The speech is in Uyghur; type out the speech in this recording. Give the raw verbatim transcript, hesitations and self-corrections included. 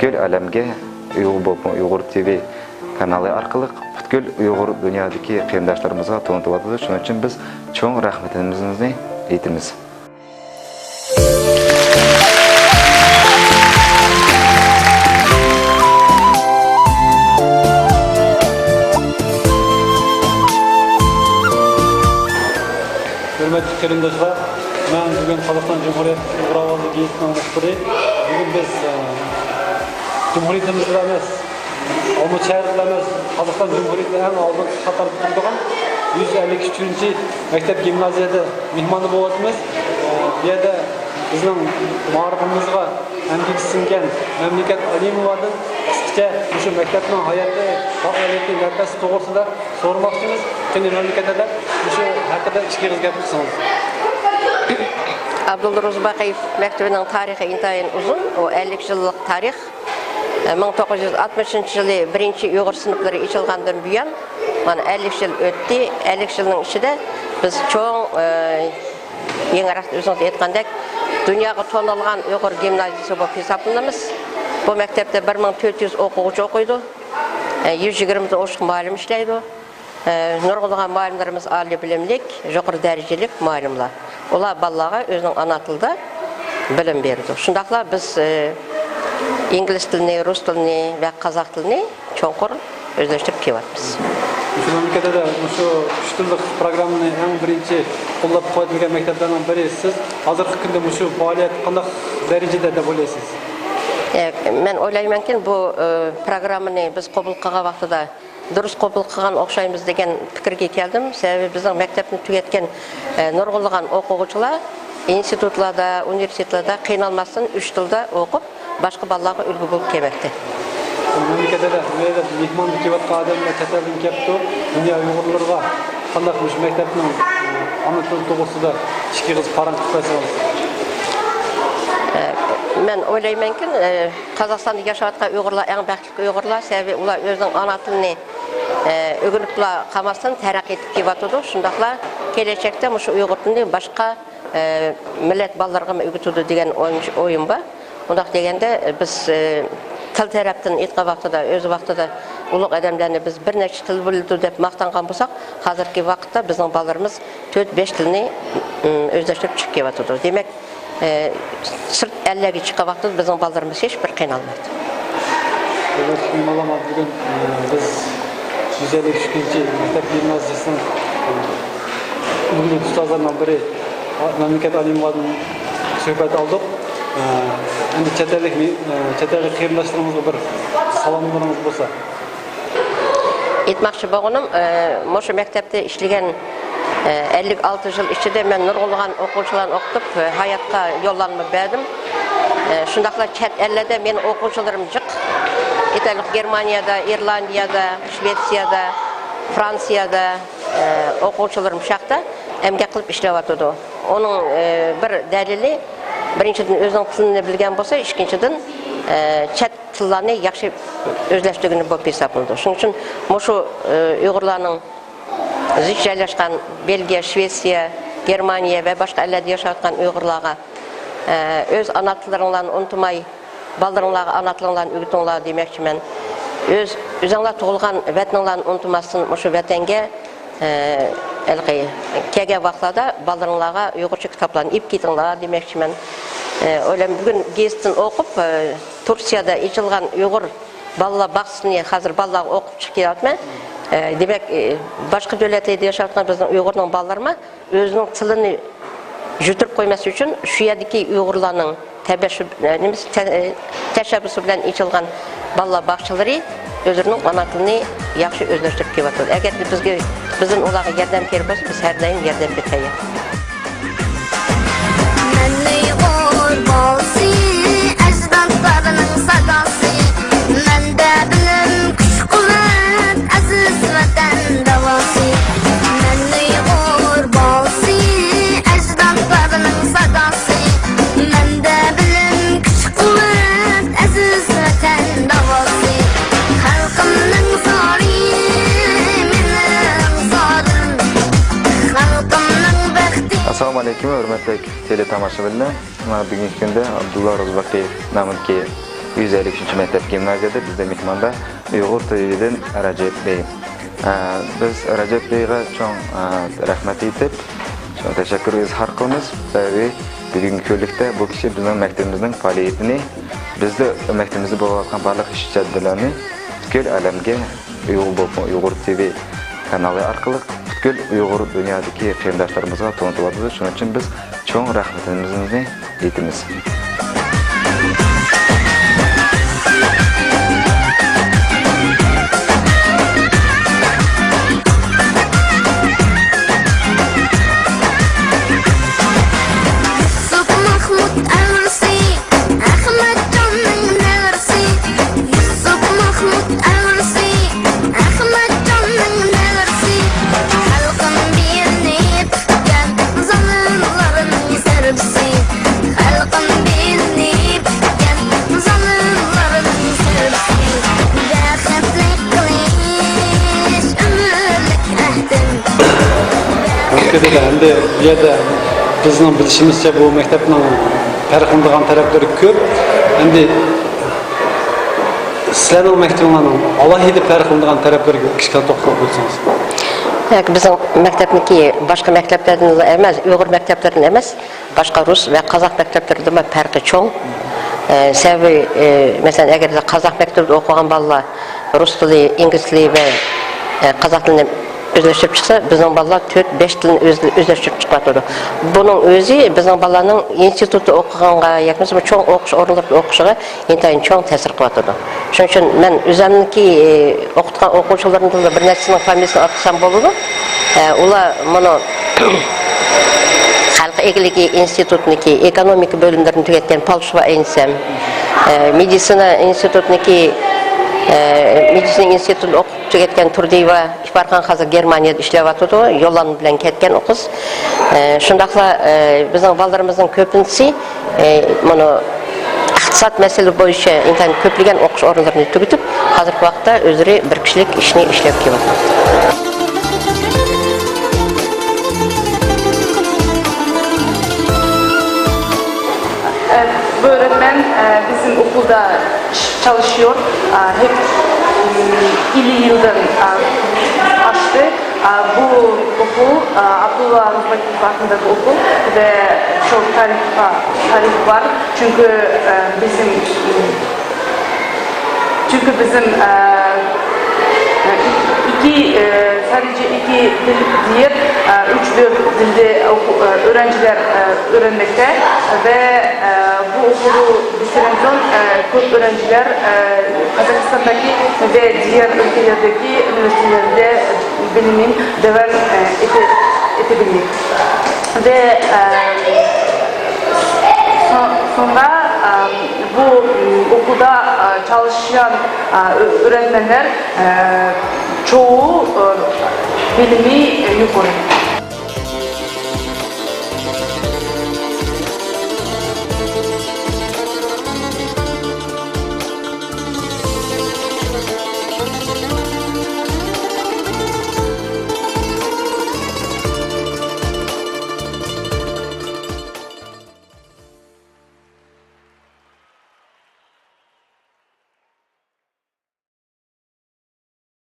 پۈتكۈل ئالەمگە ئۇيغۇر بولۇپمۇ ئۇيغۇر تىۋى كانالى ئارقىلىق پۈتكۈل ئۇيغۇر دۇنيادىكى قېرىنداشلىرىمىزغا تونۇتۇۋاتىدۇ. شۇنىڭ ئۈچۈن بىز چوڭ رەھمىتىمىزنى ئېيتىمىز. ھۆرمەتلىك قېرىنداشلار، مەن بۈگۈن قازاقىستان جۇمھۇرىيەت ئۇيغۇر ئاۋازى گېزىتىنىڭ مۇخبىرى. بۈگۈن بىز، ئە، جۇمھۇرىيىتىمىزدىلا ئەمەس، ئالمۇتا شەھىرىدىلا ئەمەس، قازاقىستان جۇمھۇرىيىتىدە ئەڭ ئالدىنقى قاتاردا تۇرىدىغان يۈز ئەللىك ئۈچىنچى مەكتەپ گىمنازىيەدە مېھمانى بولۇۋاتىمىز. بۇ يەردە بىزنىڭ مائارىپىمىزغا ئەمگىكى سىڭگەن مەملىكەت ئالىموۋادىن قىسقىچە مۇشۇ مەكتەپنىڭ ھاياتى، پائالىيىتى، نەپەسى توغرىسىدا سورىماقچىمىز. قېنى، مەملىكەت ھەدەپ، مۇشۇ ھەققىدە ئىككى ئېغىز گەپ قىلسىڭىز. ئابدۇللا روزىباقىيېف مەكتىۋىنىڭ تارىخى ئىنتايىن ئۇزۇن، ئۇ ئەللىك يىللىق تارىخ. مىڭ توققۇز يۈز ئاتمىشىنچى يىلى بىرىنچى ئۇيغۇر سىنىپلىرى ئېچىلغاندىن بۇيان، مانا، ئەللىك يىل ئۆتتى. ئەللىك يىلنىڭ ئىچىدە بىز چوڭ، ئە، يېڭىراق ئۆزىڭىز ئېيتقاندەك، دۇنياغا تونۇلغان ئۇيغۇر گىمنازىيىسى بولۇپ ھېسابلىنىمىز. بۇ مەكتەپتە بىر مىڭ تۆت يۈز ئوقۇغۇچى ئوقۇيدۇ. ئە، يۈز يىگىرمىدىن ئوشۇق مۇئەللىم ئىشلەيدۇ. ئە، نۇرغۇنلىغان مۇئەللىملىرىمىز ئالىي بىلىملىك، يۇقىرى دەرىجىلىك مۇئەللىملەر. ئۇلار بالىلارغا ئۆزىنىڭ ئانا تىلىدا بىلىم بېرىدۇ. شۇنداقلا بىز، ئە، ئىنگلىز تىلىنى، رۇس تىلىنى ۋە قازاق تىلىنى چوڭقۇر ئۆزلەشتۈرۈپ كېلىۋاتىمىز. مۇشۇ مەملىكەتتە مۇشۇ ئۈچ تىللىق پىروگراممىنى ئەڭ بىرىنچى قوللاپ قۇۋۋەتلىگەن مەكتەپلەرنىڭ بىرى سىز. ھازىرقى كۈندە مۇشۇ پائالىيەت قانداق دەرىجىدە دەپ ئويلايسىز؟ ئە، مەن ئويلايمەنكى، بۇ، ئە، پىروگراممىنى بىز قوبۇل قىلغان ۋاقتىدا دۇرۇس قوبۇل قىلغان ئوخشايمىز دېگەن پىكىرگە كەلدىم. سەۋەبى بىزنىڭ مەكتەپنى تۈگەتكەن، ئە، نۇرغۇنلىغان ئوقۇغۇچىلار ئىنستىتۇتلاردا، ئۇنىۋېرسىتېتلاردا قىينالماستىن ئۈچ تىلدا ئوقۇپ، باشقا بالىلارغا ئۈلگە بولۇپ كەلمەكتە. مەملىكەتتە نۆۋەتتە مېھماندا كېلىۋاتقان ئادەملەر چەت ئەلدىن كەپتۇ. دۇنيا ئۇيغۇرلىرىغا قانداق مۇشۇ مەكتەپنىڭ، ئانا تىلى توغرىسىدا ئىككى ئېغىز پاراڭ قىلىپ بەرسىڭىز. ئە، مەن ئويلايمەنكى، ئە، قازاقىستاندا ياشاۋاتقان ئۇيغۇرلار ئەڭ بەختلىك ئۇيغۇرلار، سەۋەبى ئۇلار ئۆزىنىڭ ئانا تىلىنى، ئە، ئۆگىنىپلا قالماستىن تەرەققىي ئېتىپ كېلىۋاتىدۇ. شۇنداقلا كېلەچەكتە مۇشۇ ئۇيغۇر تىلىنى باشقا، ئە، مىللەت بالىلىرىغىمۇ ئۆگىتىدۇ دېگەن ئوي-، ئويۇم بار. ئۇنداق دېگەندە، بىز، ئە، تىل تەرەپتىن ئېيتقان ۋاقتىدا، ئۆز ۋاقتىدا ئۇلۇغ ئادەملەرنى بىز بىر نەچچە تىل بىلىدۇ دەپ ماختانغان بولساق، ھازىرقى ۋاقىتتا بىزنىڭ بالىلىرىمىز تۆت، بەش تىلنى، ئىم، ئۆزلەشتۈرۈپ چىقىپ كېلىۋاتىدۇ. دېمەك، ئە، سىرت ئەللەرگە چىققان ۋاقتىدا بىزنىڭ بالىلىرىمىز ھېچ بىر قىينالمايدۇ. ھۆرمەتلىك مېھمانلار، بۈگۈن، ئە، بىز يۈز ئەللىك ئۈچىنچى مەكتەپ گىمنازىيىسىنىڭ، ئە، ئۈلگىلىك ئۇستازلىرىنىڭ بىرى، ئا-، مەملىكەت ئالىموۋادىن سۆھبەت ئالدۇق. ئە، ئەمدى چەت ئەللىك مې-، ئە، چەت ئەللىك قېرىنداشلىرىمىزغا بىر سالاملىرىڭىز بولسا. ئېيتماقچى بولغىنىم، ئە، مۇشۇ مەكتەپتە ئىشلىگەن، ئە، ئەللىك ئالتە يىل ئىچىدە مەن نۇرغۇنلىغان ئوقۇغۇچىلارنى ئوقۇتۇپ، ئە، ھاياتقا يوللانما بەردىم. ئە، شۇنداقلا چەت ئەللەردە مېنىڭ ئوقۇغۇچىلىرىم جىق. ئىتالىيە، گېرمانىيەدە، ئىرلاندىيەدە، شىۋېتسىيەدە، فرانسىيەدە، ئە، ئوقۇغۇچىلىرىم شۇ ياقتا ئەمگەك قىلىپ ئىشلەۋاتىدۇ. ئۇنىڭ، ئە، بىر دەلىلى، بىرىنچىدىن، ئۆزىنىڭ تىلىنى بىلگەن بولسا، ئىككىنچىدىن، ئە، چەت تىللارنى ياخشى ئۆزلەشتۈرگىنى بولۇپ ھېسابلىنىدۇ. شۇنىڭ ئۈچۈن مۇشۇ، ئە، ئۇيغۇرلارنىڭ زىچ جايلاشقان بېلگىيە، شىۋېتسىيە، گېرمانىيە ۋە باشقا ئەللەردە ياشاۋاتقان ئۇيغۇرلارغا، ئە، ئۆز ئانا تىللىرىڭلارنى ئۇنتۇماي، بالىلىرىڭلارغا ئانا تىلىڭلارنى ئۆگىتىڭلار دېمەكچىمەن. ئۆز، ئۆزۈڭلار تۇغۇلغان ۋەتىنىڭلارنى ئۇنتۇماستىن، مۇشۇ ۋەتەنگە، ئە، ھېلىقى كەلگەن ۋاقىتلاردا بالىلىرىڭلارغا ئۇيغۇرچە كىتابلارنى ئېلىپ كېتىڭلار دېمەكچىمەن. ئە، ئويلايمەن، بۈگۈن گېزىتتىن ئوقۇپ، ئە، تۇركىيەدە ئېچىلغان ئۇيغۇر بالىلار باغچىسىنى ھازىر بالىلارغا ئوقۇپ چىقىپ كېلىۋاتىمەن. ئە، دېمەك، ئە، باشقا دۆلەتلەردە ياشاۋاتقان بىزنىڭ ئۇيغۇرنىڭ بالىلىرىمۇ ئۆزىنىڭ تىلىنى يۈتۈرۈپ قويماسلىق ئۈچۈن شۇ يەردىكى ئۇيغۇرلارنىڭ تەبەششۇ-، ئە، نېمىسى، تە-، ئە، تەشەببۇسى بىلەن ئېچىلغان بالىلار باغچىلىرى ئۆزلىرىنىڭ ئانا تىلىنى ياخشى ئۆزلەشتۈرۈپ كېلىۋاتىدۇ. ئەگەر بىزگە، بىزدىن ئۇلارغا ياردەم كېرەك بولسا، بىز ھەر دائىم ياردەمگە تەييار. مەن ئۇيغۇر بالىسى، ئەجدادلارنىڭ ساداسى. مەندە بىلىم، كۈچ-قۇۋۋەت، ئەزىز ۋەتەن داۋاسى. مەن ئۇيغۇر بالىسى، ئەجدادلارنىڭ ساداسى. مەندە بىلىم، كۈچ-قۇۋۋەت، ئەزىز ۋەتەن داۋاسى. خەلقىمنىڭ زورى، مېنىڭ زورىم. خەلقىمنىڭ بەختى. ئەسسالامۇ ئەلەيكۇم، ھۆرمەتلىك تېلېتاماشىبىنلار. مانا بۈگۈنكى كۈندە ئابدۇللا روزىباقىيېف نامىدىكى يۈز ئەللىك ئۈچىنچى مەكتەپ گىمنازىيەدە بىزدە مېھماندا ئۇيغۇر تىلىدىن رەجەپ بەگ. ئە، بىز رەجەپ بەگگە چوڭ، ئە، رەھمەت ئېيتىپ، چوڭ تەشەككۈر ئىزھار قىلىمىز. سەۋەبى بۈگۈنكى كۈنلۈكتە بۇ كىشى بىزنىڭ مەكتىپىمىزنىڭ پائالىيىتىنى، بىزدە مەكتىپىمىزدە بولۇۋاتقان بارلىق ئىش-تەدبىرلەرنى پۈتكۈل ئالەمگە ئۇيغۇر بولۇپمۇ ئۇيغۇر تىۋى كانالى ئارقىلىق پۈتكۈل ئۇيغۇر دۇنيادىكى قېرىنداشلىرىمىزغا تونۇتۇۋاتىدۇ. شۇنىڭ ئۈچۈن بىز چوڭ رەھمىتىمىزنى ئېيتىمىز. يۈسۈپ مەخمۇت ئەۋرىسى، ئەخمەتجاننىڭ نەۋرىسى. يۈسۈپ مەخمۇت ئەۋرىسى، ئەخمەتجاننىڭ نەۋرىسى. خەلقىم بىلىنىپ كەتكەن زالىملارنىڭ زەربىسى. خەلقىم بىلىنىپ كەتكەن زالىملارنىڭ زەربىسى. بەختلىك قىلىش ئۆمۈرلۈك ئەھدىم. ئەمدى بۇ يەردە بىزنىڭ بىلىشىمىزچە بۇ مەكتەپنىڭ پەرقلىنىدىغان تەرەپلىرى كۆپ. ئەمدى سىلەرنىڭ مەكتىپىڭلارنىڭ ئالاھىدە پەرقلىنىدىغان تەرەپلىرىگە ئىككى كالىم توختىلىپ ئۆتسىڭىز. ياكى بىزنىڭ مەكتەپنىڭكى باشقا مەكتەپلەردىن ئەمەس، ئۇيغۇر مەكتەپلىرىدىن ئەمەس، باشقا رۇس ۋە قازاق مەكتەپلىرىدىن پەرقى چوڭ. ئە، سەۋەبى، ئە، مەسىلەن، ئەگەردە قازاق مەكتىپىدە ئوقۇغان بالىلار رۇس تىلى، ئىنگلىز تىلى ۋە، ئە، قازاق تىلىنى ئۆزلەشتۈرۈپ چىقسا، بىزنىڭ بالىلار تۆت، بەش تىلنى ئۆز-، ئۆزلەشتۈرۈپ چىقىۋاتىدۇ. بۇنىڭ ئۆزى بىزنىڭ بالىلارنىڭ ئىنستىتۇتتا ئوقۇغانغا ياكى بولمىسا چوڭ ئوقۇش ئورۇنلىرىدا ئوقۇشىغا ئىنتايىن چوڭ تەسىر قىلىۋاتىدۇ. شۇنىڭ ئۈچۈن مەن ئۆزۈمنىڭكى، ئە، ئوقۇتقان ئوقۇغۇچىلىرىمدىنلا بىر نەچچىسىنىڭ فامىلىسىنى ئاتىسام بولىدۇ. ئە، ئۇلار مانا خەلق ئىگىلىكى ئىنستىتۇتىنىڭكى ئېكونومىكا بۆلۈملىرىنى تۈگەتكەن پالشىۋا ئىنىسەم، ئە، مېدىتسىنا ئىنستىتۇتىنىڭكى، ئە، مېدىتسىنا ئىنستىتۇتىنى ئوقۇپ تۈگەتكەن تۇردىيېۋا ئىپارخان ھازىر گېرمانىيەدە ئىشلەۋاتىدۇ. يوللانما بىلەن كەتكەن ئۇ قىز. ئە، شۇنداقلا، ئە، بىزنىڭ بالىلىرىمىزنىڭ كۆپىنچىسى، ئە، مانا ئىقتىساد مەسىلە بويىچە ئىنتايىن كۆپلىگەن ئوقۇش ئورۇنلىرىنى تۈگىتىپ، ھازىرقى ۋاقىتتا ئۆزلىرى بىر كىشىلىك ئىشنى ئىشلەپ كېلىۋاتىدۇ. Evet, bu öğretmen, e, bizim okulda ş-, çalışıyor. E, hep, m, elli yıldan, e, aştı. E, bu okul, e, Abdullah Rozbakov hakkındaki okul ve çok tarih, e, tarih var. Çünkü, e, bizim, m, Çünkü bizim, e, iki, e, sadece iki dil değil, e, üç, dört dilde oku-, e, öğrenciler, e, öğrenmekte ve, e, bu okulu bitiren son, e, Türk öğrenciler, e, Kazakistan'daki ve diğer ülkelerdeki üniversitelerde bilimin devam, e, ete-, edebilir. Ve, e, so-, sonra, e, bu, e, okulda, e, çalışan, e, ö-, öğretmenler, e, çoğu, e, bilimi, e, yukarı.